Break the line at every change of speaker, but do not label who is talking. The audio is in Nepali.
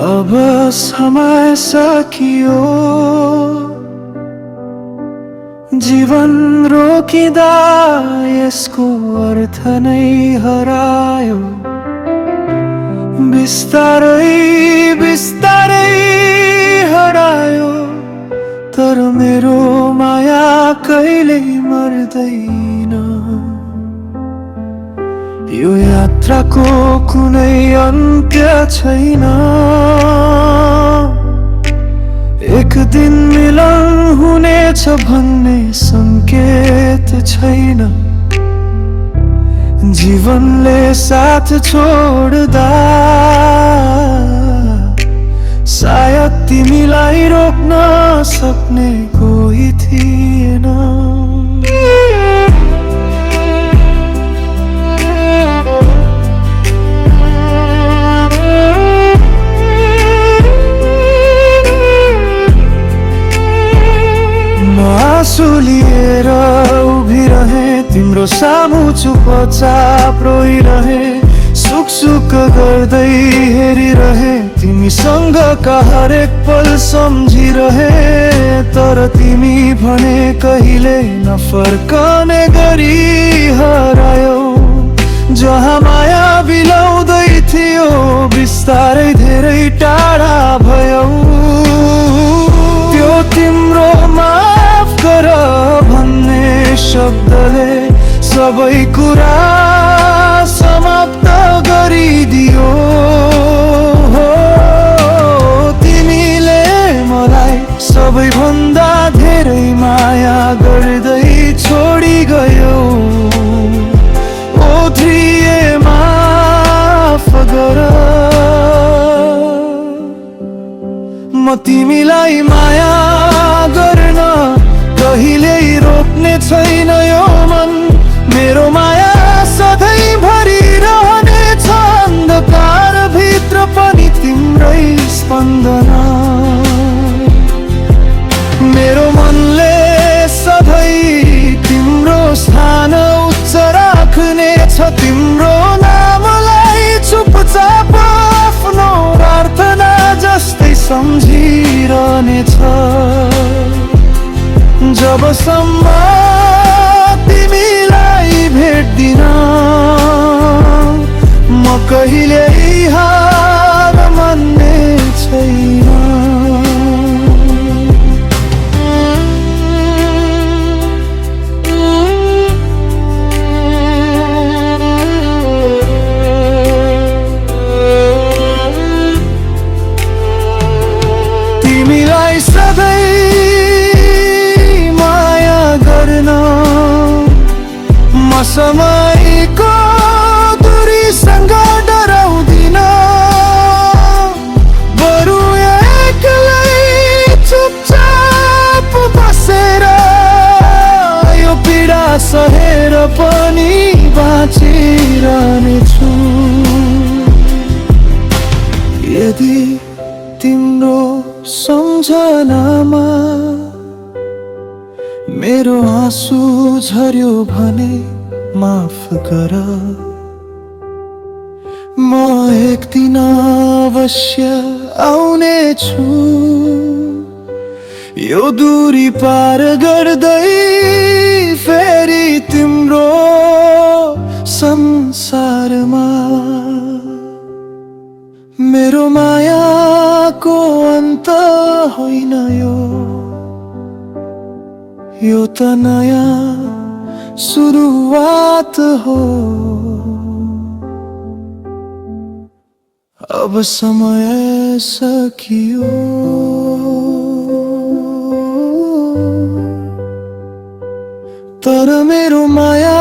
अब समय सकियो, जीवन रोकिँदा यसको अर्थ नै हरायो। बिस्तारै बिस्तारै हरायो, तर मेरो माया कहिल्यै मर्दैन। यो यात्राको कुनै अन्त्य छैन, एक दिन मिलन हुनेछ भन्ने संकेत छैन। जीवनले साथ छोड्दा सायद तिमीलाई रोक्न सक्ने कोही थिएन। आँसु लिएर उभिरहे, तिम्रो सामु चुपचाप रोइरहे। सुख सुख गर्दै हेरिरहे, तिमीसँगका हरेक पल सम्झिरहे। तर तिमी भने कहिले नफर्कने गरी हरायौ। जहाँ माया बिलाउँदै थियो, बिस्तारै धेरै टाढा भयौ। त्यो तिम्रो माफ गर भन्ने शब्दले सबै कुरा समाप्त गरिदियो। तिमीले मलाई सबैभन्दा धेरै माया गर्दै छोडी गयौ। ओ प्रिय माफ गर, म तिमीलाई माया गर्न कहिल्यै रोक्ने छैन यो मन। मेरो माया सधैँ भरिरहनेछ, अन्धकार भित्र पनि तिम्रै स्पन्दन। मेरो मनले सधैँ तिम्रो स्थान उच्च राख्नेछ। तिम्रो नामलाई चुपचाप आफ्नो प्रार्थना जस्तै सम्झिरहनेछ। जबसम्म तिमीलाई भेट्दिन, म कहिल्यै हार मान्ने छैन। तिमीलाई सधैँ म समयको दूरीसँग डराउँदिन। बरु एक्लै चुपचाप बसेर यो पीडा सहेर पनि बाँचिरहनेछु। यदि तिम्रो सम्झनामा मेरो आँसु झर्यो भने माफ गर। म एक दिन अवश्य आउने छु, यो दूरी पार गर्दै फेरि तिम्रो संसारमा। मेरो मायाको अन्त होइन यो त नयाँ सुरुवात हो। अब समय सकियो, तर मेरो माया